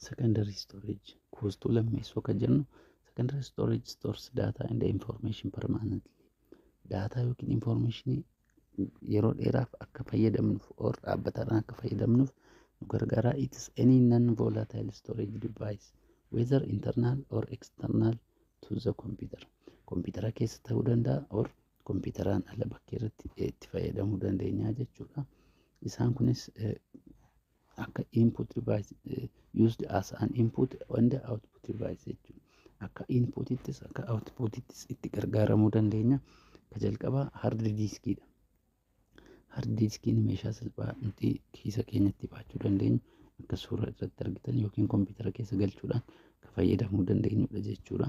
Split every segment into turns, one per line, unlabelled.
Secondary storage, kuustuu lammeessoo kan jennu, secondary storage stores data and information permanently. Daataa yookiin informationii yeroo dheeraaf akka fayyadamnuuf or dhaabbataadhaan akka fayyadamnuuf nu gargaara. It is any non-volatile storage device, whether internal or external to the computer. Kompiitara keessa ta'uu danda'a or kompiitaraan ala bakkee irratti itti fayyadamuu dandeenya jechuudha. Isaan kunis akka input device, used as an input and output device jechuudha. Akka inputittis akka outputittis itti gargaaramuu dandeenya. Ka jalqabaa hard diskiidha. Hard diskiin meeshaa salphaa nuti kiisa keenyatti baachuu dandeenyu, akka suura irratti argitan, yookiin kompiitara keessa galchuudhaan ka fayyadamuu dandeenyudha jechuudha.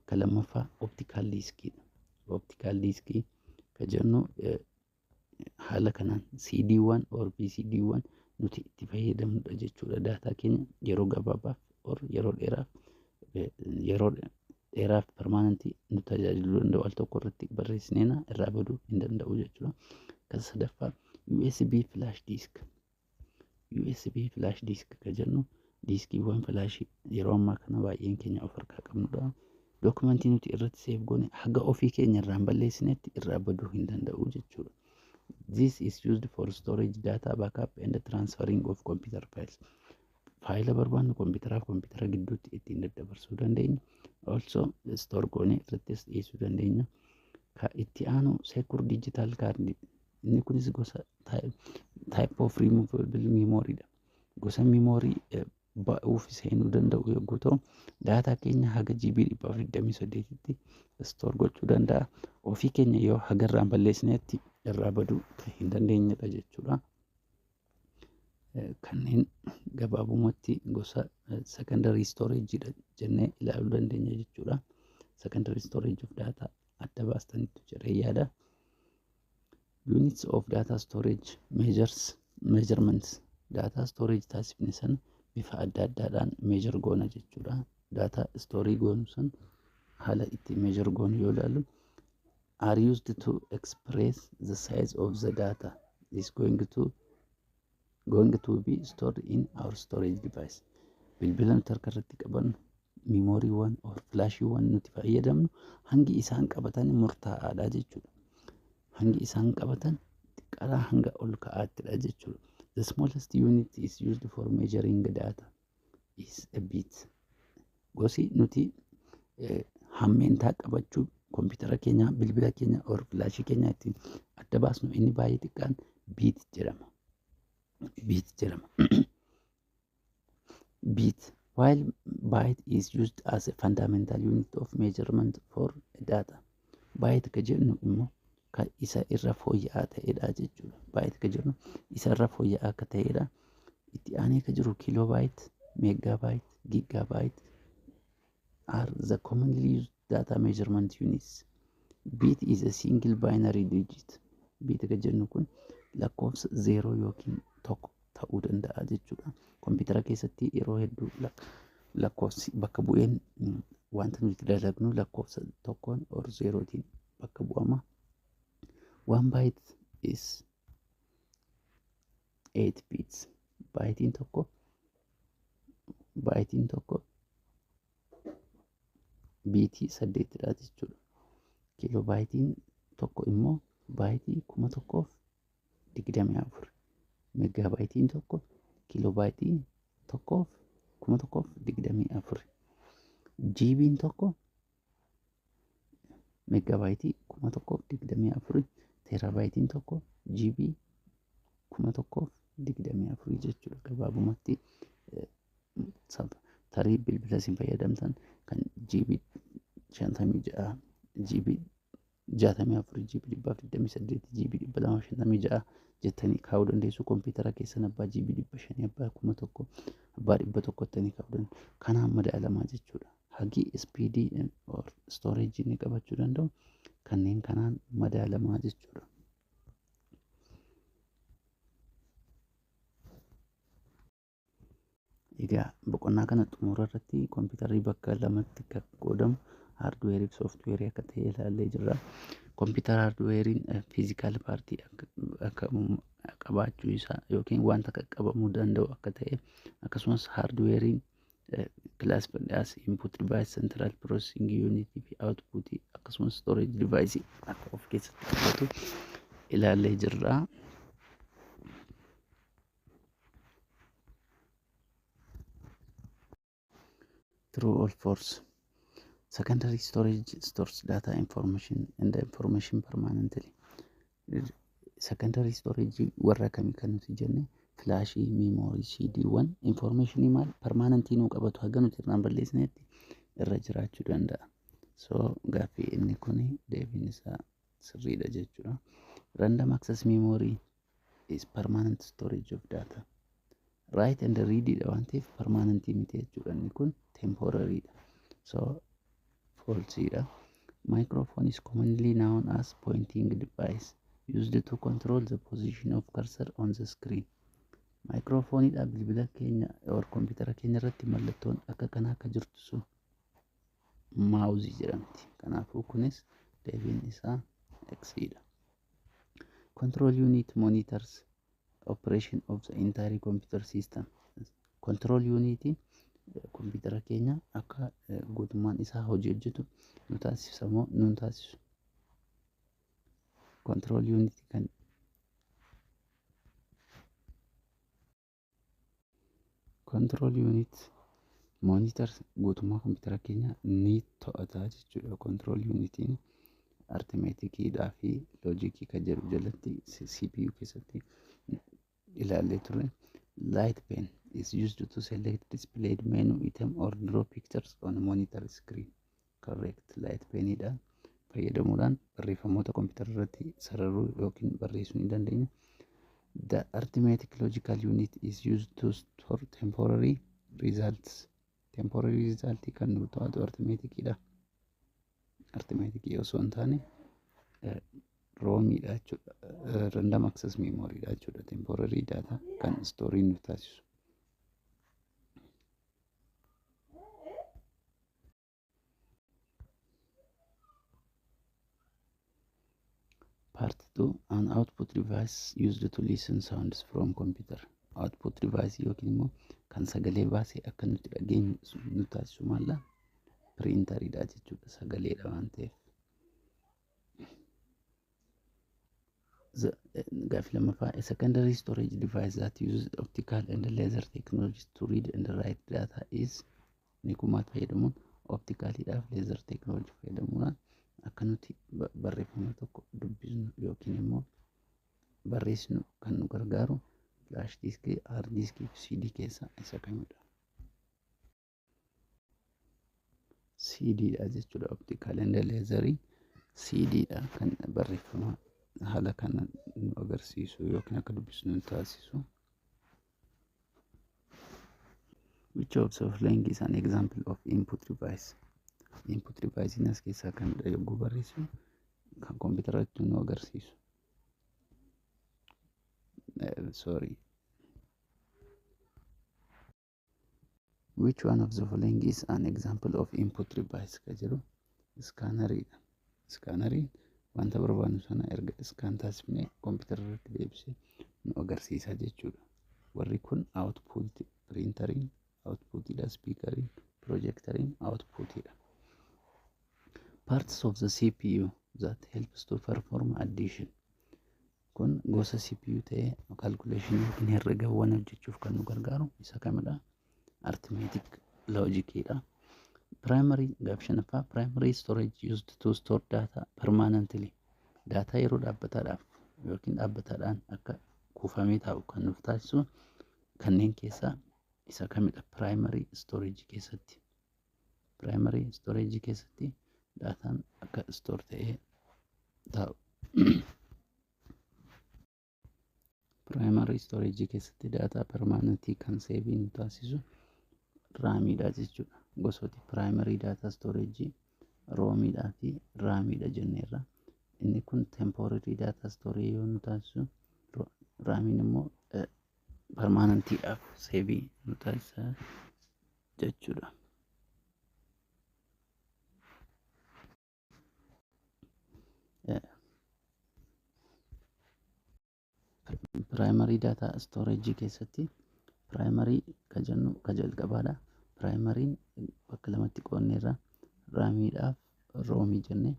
Ka lammaffaa optical diskiidha. Optical diskii ka jennu haala kanaan CD1 or VCD1 nuti itti fayyadamnudha jechuudha. Daataa keenya yeroo gabaabaaf or yeroo dheeraaf permanentii nu tajaajiluu danda'u, al tokko irratti barreessineena irraa baduu hin danda'u jechuudha. Kan sadaffaa USB flash disk. USB flash disk ka jennu diiskiiwwan filaashii yeroo ammaa kana baay'een keenya of harkaa qabnudha. Dookumentii nuti irratti save goone haga ofii keenya irraa hin balleessinetti irraa baduu hin danda'u jechuudha. This is used for storage data, backup and transferring of computer files. Faayila barbaannu kompiitaraaf kompiitara gidduutti ittiin daddabarsuu dandeenya. Also store goonee irrattis dhiyeessuu dandeenya. Ka itti aanu secure digital card. Inni kunis gosa type of removable memory dha. Gosa memory ba'uuf seenuu danda'u yogguu ta'u, daataa keenya haga GB 428tti store gochuu danda'a. Ofii keenya yoo haga irraa hin balleessinetti irraa baduu kan hin dandeenyedha jechuudha. Kanneen gabaabumatti gosa secondary storage dha jennee ilaaluu dandeenya jechuudha. Secondary storage of data adda baastanitti jedhee yaada. Units of data storage measures, measurements, data storage taasifne sana bifa adda addaadhaan measure goona jechuudha. Data store goonu san haala itti measure goonu yoo ilaallu, are used to express the size of the data is going to be stored in our storage device. Bilbila nuti harka irratti qabannu, miimooriiwwan or filaashiiwwan nuti fayyadamnu hangi isaan qabatan murtaa'aadha jechuudha. Hangi isaan qabatan xiqqaadhaa hanga ol ka'aattidha jechuudha. The smallest unit is used for measuring data is a bit. Gosi nuti hammeentaa qabachuu kompiitara keenya, bilbila keenya or filaashii keenya ittiin adda baasnu inni baay'ee xiqqaan bit jedhama. Bit jedhama. Bit. While byte is used as a fundamental unit of measurement for data. Byte ka jennu immoo kan isa irra fooyya'aa ta'edha jechuudha. Byte ka jennu isa irra fooyya'aa akka ta'edha. Itti aanee ka jiru kilobyte, megabyte, gigabyte are the commonly used data measurement units. Bit is a single binary digit. Bit ka jennu kun lakkoofsa zeeroo yookiin tokko ta'uu danda'a jechuudha. Kompiitara keessatti yeroo hedduu lakkoofsi bakka bu'een wanta nuti dalagnu lakkoofsa tokkoon or zeerootiin bakka bu'ama. 1 byte is 8 bits. Baayitiin tokko biitii saddeetidha jechuudha. Kiiloo baayitiin tokko immoo baayitii 1024. Meegaabaayitiin tokko kiiloo baayitii tokkoof 1024. GB'n tokko meegaabaayitii 1024. Teerabaayitiin tokko GB 1024 jechuudha. Gabaabumatti tarii bilbila isin fayyadamtan kan GB 56, GB 64, GB 128, GB 256 jettanii kaa'uu dandeessu. Kompiitara keessan abbaa GB 500, abbaa 1000, abbaa 100 jettanii kaa'uu dandeessu. Kanaan madaalamaa jechuudha. Hagi speedii or storage inni qabachuu danda'u kanneen kanaan madaalamaa jechuudha. Egaa boqonnaa kana xumura irratti kompiitarri bakka lamatti kan qoodamu haardweerii fi sooftiweerii akka ta'e ilaallee jirra. Kompiitara haardweeriin physical partii akka qabaachuu isaa yookiin wanta qaqqabamuu danda'u akka ta'e, akkasumas haardweeriin Classified as input device, central processing unit fi output, akkasumas storage device akka of keessatti qabatu ilaallee jirra. True or false? Secondary storage stores data information and the information permanently. Secondary storage warra kamii kan nuti jenne? Flashii, memory, CD-wwan informationii maal permanentii nuu qabatu, haga nuti irraan balleessinetti irra jiraachuu danda'a. So gaaffii inni kun deebiin isaa sirriidha jechuudha. Random access memory is permanent storage of data. Write and read dha waan ta'eef permanentii miti jechuudha, inni kun temporary dha. So false dha. Microphone is commonly known as pointing device used to control the position of cursor on the screen. Microphone bilbila keenya or kompiitara keenya irratti mallattoon akka kanaa akka jirtu sun mouseii jedhamti. Kanaafuu kunis deebiin isaa X dha. Control unit monitors operation of the entire computer system. Control unit kompiitara keenya akka guutummaan isaa hojii hojjetu nu taasisa moo nu taasisu? Control unit kan control unit monitor guutummaa kompiitara keenya ni to'ata jechuudha. Control unitiin arithmeticiidhaa fi logicii kan jedhu jalatti CPU keessatti ilaallee turre. Light pen is used to select displayed menu item or draw pictures on monitor screen. Correct. Light penidha fayyadamuudhaan barreeffamoota kompiitara irratti sararuu yookiin barreessuu ni dandeenya. The arithmetic logical unit is used to store temporary results. Temporary result kan nu to'atu arithmeticidha. Arithmeticii osoo hin taane ROMiidha jechuudha. Random access memoryidha jechuudha. Temporary data kan storii nu taasisu. Part 2: An output device used to listen sounds from computer. Output device yookiin immoo kan sagalee baasee akka nuti dhageenyu nu taasisu maalla? Printeriidha jechuudha, sagaleedha waan ta'eef. Gaaffii lammaffaa: A secondary storage device that uses optical and laser technologies to read and write data is. Inni kun maal fayyadamuun? Opticaliidhaaf laser technology fayyadamuudhaan akka nuti barreeffama tokko dubbisnu yookiin immoo barreessinu kan nu gargaaru flash diskii, hard diskii fi CD keessaa isa kamidha? CD dha jechuudha. Optical and laserii CD dha kan barreeffama haala kana nu agarsiisu yookiin akka dubbisnu nu taasisu. Which of the following is an example of input device? Input device as keessaa kamidha yogguu barreessu kan kompiitara irratti nu agarsiisu? Sorry. Which one of the following is an example of input device ka jedhu scanneriidha. Scanneriin wanta barbaadnu sana erga scan taasifnee kompiitara irratti deebisee nu agarsiisa jechuudha. Warri kun output, printeriin outputidha, speakeriin, projectoriin outputidha. Parts of the CPU that helps to perform addition. Kun gosa CPU ta'ee calculation yookiin herregawwan hojjechuuf kan nu gargaaru isa kamidha? Arithmetic logiciidha. Primary, gaaffii shanaffaa: primary storage used to store data permanently. Daataa yeroo dhaabbataadhaaf yookiin dhaabbataadhaan akka kuufamee taa'u kan nuuf taasisu kanneen keessaa isa kamidha? Primary storage keessatti. Primary storage keessatti daataan akka store ta'ee taa'u. Primary storage keessatti daataa permanentii kan saveii nu taasisu RAMiidha jechuudha. Gosooti primary data storage ROMiidhaa fi RAMiidha jenneerra. Inni kun temporary data storage yoo nu taasisu, RAMiin immoo permanentiidhaaf saveii nu taasisa jechuudha. Primary data storage keessatti primary ka jennu ka jalqabaadha. Primaryn bakka lamatti qoodneerra, RAMiidhaaf ROMii jennee.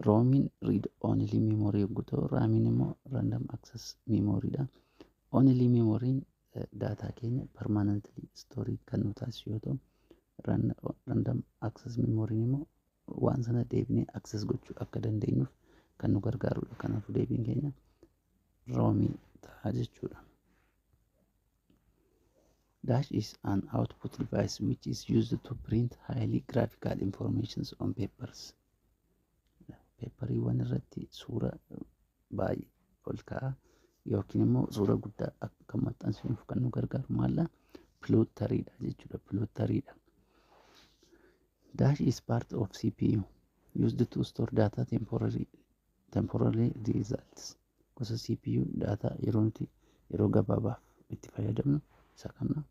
ROMiin read only memory yogguu ta'u, RAMiin immoo random access memoryidha. Only memoryn daataa keenya permanently store kan nu taasisu yoo ta'u, random access memoryn immoo waan sana deebinee access gochuu akka dandeenyuuf kan nu gargaarudha. Kanaafuu deebiin keenya ROMii ta'a jechuudha. Dash is an output device which is used to print highly graphical informations on papers. Paperiiwwan irratti suura baay'ee ol ka'a yookiin immoo suura guddaa akka maxxansinuuf kan nu gargaaru maalla? Plotteriidha jechuudha. Plotteriidha. Dash is part of CPU used to store data temporary results. Gosa CPU data yeroo nuti yeroo gabaabaaf itti fayyadamnu isa kana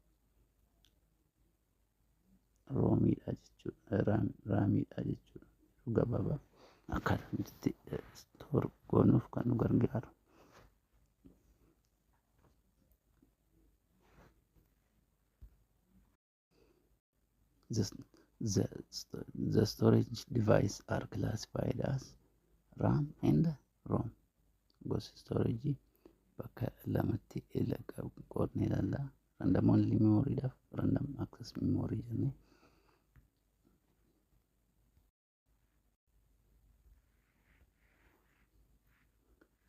ROMiidha jechuudha. RAMiidha jechuudha. Yeroo gabaabaaf akkaataa nuti itti store goonuuf kan nu gargaaru. The storage device are classified as RAM and ROM. Gosa storage bakka lamatti qoodnee ilaalla. Random only memory dhaaf random access memory jennee.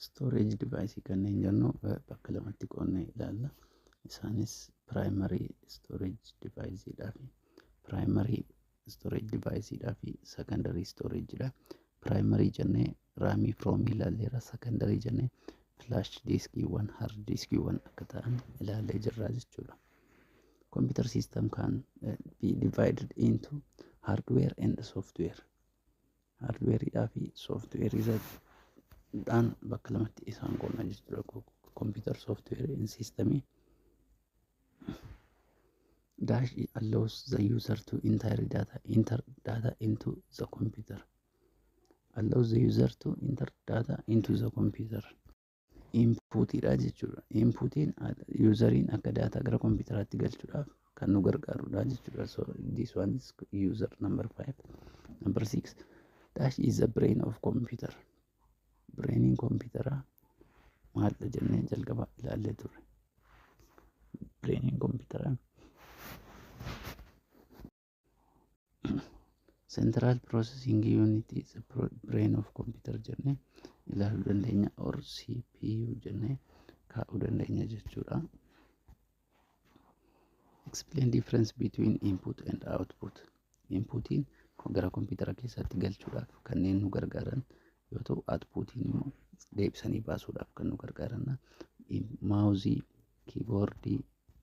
Storage device kanneen jennu bakka lamatti qoodnee ilaalla. Isaanis primary storage device dhaa fi primary storage device dhaa fi secondary storage dha. Primary jennee RAMii fi ROMii ilaalleera. Secondary jennee flash diskiiwwan, hard diskiiwwan akka ta'an ilaallee jirra jechuudha. Computer system can be divided into hardware and software. Hardwareidhaa fi softwareidhaan bakka lamatti isaan qoodna jechuudha. Computer software and system. Dash allows the user to enter data into the computer. Allows the user to enter data into the computer. Inputidha jechuudha. Inputiin useriin akka data gara kompiitaraatti galchuudhaaf kan nu gargaarudha jechuudha. So this one is user number five. Number six, dash is the brain of computer. Brainiin kompiitaraa maalidha jennee jalqaba ilaallee turre. Brainiin kompiitaraa central processing unit is the brain of computer jennee ilaaluu dandeenya or CPU jennee kaa'uu dandeenya jechuudha. Explain difference between input and output. Inputiin gara kompiitara keessatti galchuudhaaf kanneen nu gargaaran yoo ta'u, outputiin immoo deebisanii baasuudhaaf kan nu gargaaran. Mouseii, keyboardii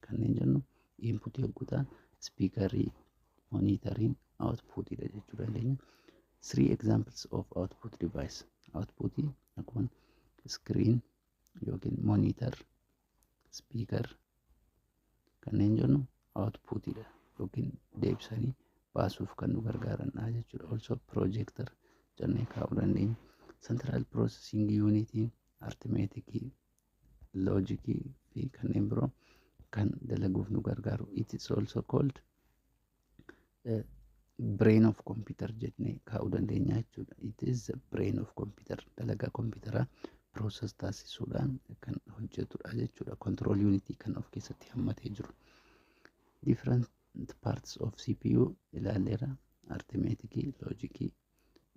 kanneen jennu inputii yogguu ta'an, speakerii, monitoriin outputidha jechuu dandeenya. Three examples of output device. Outputii akkuma screen yookiin monitor, speaker kanneen jennu outputidha yookiin deebisanii baasuuf kan nu gargaaranidha jechuudha. Also projector jennee kaa'uu dandeenya. Central processing unitiin arithmeticii, logicii fi kanneen biroo kan dalaguuf nu gargaaru. It is also called brain of computer jennee kaa'uu dandeenya jechuudha. It is the brain of computer. Dalagaa kompiitaraa process taasisuudhaan kan hojjetudha jechuudha. Control unit kan of keessatti hammatee jiru. Different parts of CPU ilaalleera. Arithmeticii, logicii,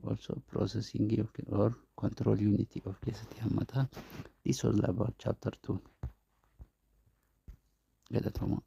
also processing or control unit of keessatti hammata. This was about chapter 2. Galatooma.